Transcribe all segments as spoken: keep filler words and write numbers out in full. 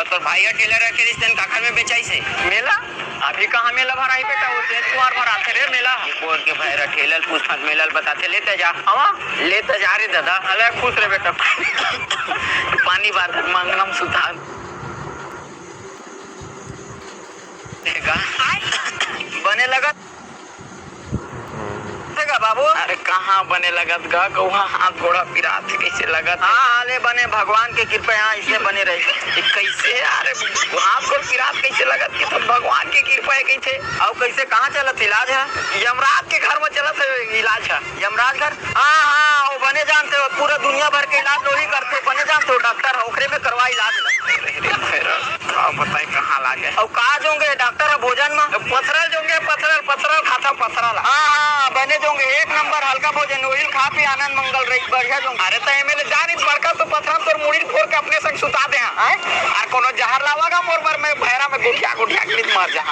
तो तोर भाई ह ठेला रखे रिहिस तेन काखर में बेचाइस हे? मेला? अभी कहाँ मेला भराही बेटा, वो तेज कुआर भराथे रे मेला। ये कोर के भाई रा ठेला ल पूछथन, मेला ल बताथे, ले त जा। हवा? ले त जा रे दादा। अले खुश रे बेटा। पानी बात मंगलम सुतान। देखा? बने लगत। देखा बाबू? अरे कहाँ बने लगत गा, कौहा हाथ गोड़ा पिरात हे, कइसे लगत हे? हाँ, हाँ, ले बने, भगवान के कृपा यहाँ इसने बने रही। ये कइसे यार, हाथ गोड़ पिरात कइसे लगत कि सब भगवान के कृपा हे कइसे? अउ कइसे, कहाँ चलत हे इलाज ह? यमराज के घर में चलत हे इलाज ह। यमराज घर? हाँ, हाँ, वो बने जानते हो, पूरा दुनिया भर के इलाज लोही करते, बने जानते हो, डॉक्टर ह, ओकरे में करवा इलाज। का बताई कहाँ लागे। अउ का जोंगे डॉक्टर ह भोजन म? पथरल जोंगे, पथरल, पथरल खाता पथरल। हाँ, हाँ, बने जोंगे, एक नंबर हल्का भोजन, ओहिल खा पी आनंद मंगल रही, बढ़िया जोंगे। अरे त एमे ले जानिस बड़का तो पथरल तोर मुड़ी फोर के अपने संग सुता दे, हाँ? अउ कोनो जहर लावा गा मोर बर, मैं भैरा में गुठिया गुठिया के मर जा।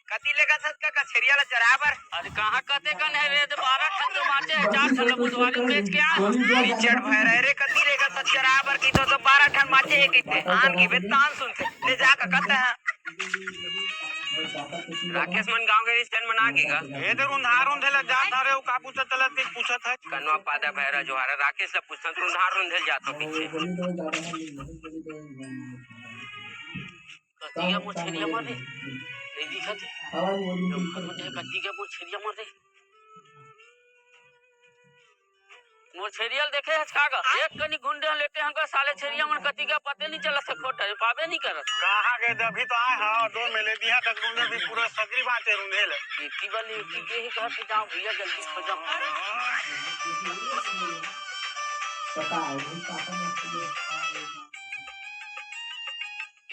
कति लेगत हस का कछेरिया ला चराए बर? अरे कहाँ कते कन हे रे, ते बारह ठन तो बांचे हे, चार ठन ला बुधवारी बेच के आ। बिचड़ भय रहे रे, कति लेगत हस चराए बर की तो, तो बारह ठन बांचे हे कहिथे। आन की बे तान सुनथे, ले जा का कते हे। राकेश मन गाँव के रिश्तेन मन आ गे गा। ए दे रुंधार रुंधे ला जात हरे, वो का पूछत चलत, कुछ पूछत हे। कनवा पादा भैरा जोहारा, राकेश ला पूछत रुंधार रुंधे ला जात हो पीछे। कतिया मोर छेरिया मर रे। नहीं दिखत हे। कतिया मोर छेरिया मर रे। मोर छेरिया ल देखे हस का गा? एक कनी गुंडे ह लेटे हंगा साले छेरिया मन कतिया पते नहीं चलत हे खोटा, ये पाबे नहीं करत। कहाँ गए थे? अभी तो आए हाँ, दो मिले दिया तक गुंडे भी पूरा सगरी बांटे रुंधे ले। एकी वाली एकी के ही कहा कि जाओ भैया जल्दी हो जाओ।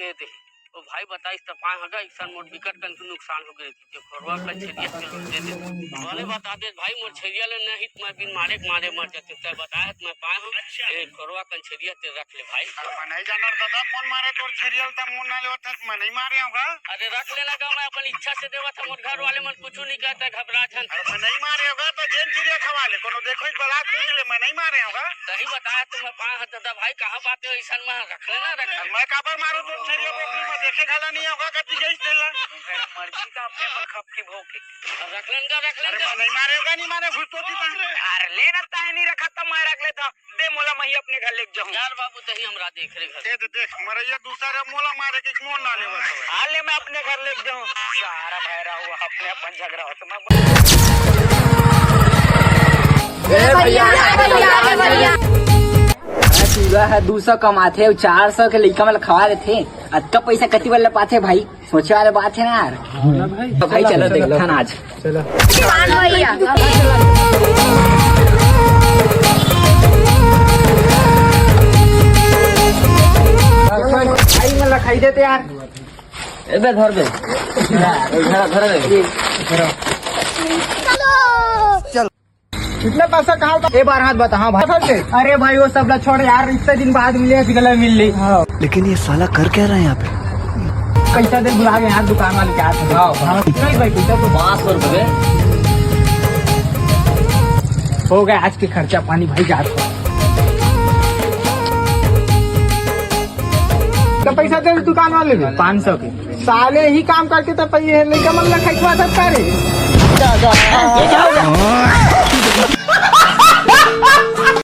ए दे, ओ भाई बताइस त पाए हगा, इसन मोर बिकट कन के नुकसान हो गए। ये खोरवा कछेरिया के दे दे। बोले बता दे भाई, मोर छेरिया ले नहीं त मैं बिन मारे के मारे मर जाते। तै बताए त मैं पाए हूँ। अच्छा। ए खोरवा कछेरिया ते रख ले भाई। अरे मैं नहीं जाना दादा, कौन मारे तोर छेरिया ल? त मोर ना लेवत हस, मैं नहीं मारे हूँ गा। अरे रख लेना का, मैं अपन इच्छा से देवत हूँ, मोर घर वाले मन कुछ नहीं कहते, घबरा झन। अरे मैं नहीं मारे हूँ गा, तो जेन चिड़िया खवा ले, कोनो देखो एक बला पूछ ले, मैं नहीं मारे हूँ गा। सही बताया तुम्हें पाए हूँ दादा भाई, कहाँ पाते हो इसन में, रख लेना, रख लेना। मैं काबर मारू तोर छेरिया को, मैं देखे घाला नहीं हूँ गा, कति गई तेला। मर्जी का अपने पर खप की भोग के। रख लेन का, रख लेन अरे का। मैं नहीं मारे हूँ गा, नहीं मारे, घुस तो जीता। अरे लेना ताहे नहीं रखा, तब मैं रख लेता हूँ। दे मोला, मैं ही अपने घर लेके जाऊँ। यार बाबू, तही हमरा देख रे घर। ए दे देख, मरैया दूसरा मोला मारे के मोर ना लेवत हवे। हाँ, ले मैं अपने घर लेके जाऊँ। सारा भैरा हुआ अपने अपन झगड़ा हो तो मैं ए भैया, ए भैया, ए भैया। पूरा है दू सौ कमाथे, चार सौ के लइका मन ल खवा देथे। अतका पैसा कति बर ले पाथे भाई? सोचे वाला बात है ना यार। हाँ ना भाई। तो भाई चलो चलो, देख लो चलो। थाना आज। चलो। मान भैया। भाई मन ला खाई देते यार। ए बे धर बे। धर, धर बे। चलो। कितना पैसा कहाँ का? ए बार हाथ बता, हाँ भाई। अरे भाई, वो सब ला छोड़ यार, इतने दिन बाद मिले, आज गला मिल ली। हाँ। लेकिन ये साला कर क्या रहा है यहाँ पे? पैसा दे, बुला के यार दुकान वाले के हाथ में। हाँ, हाँ। नहीं भाई, पैसा तो पाँच सौ रुपये। हो गया आज के खर्चा पानी भाई, जा तो। तो पैसा दे दुकान वाले भी। पाँच सौ के। साले ही काम करके तो पहिले लइका मन ला खइखवा सकता रे।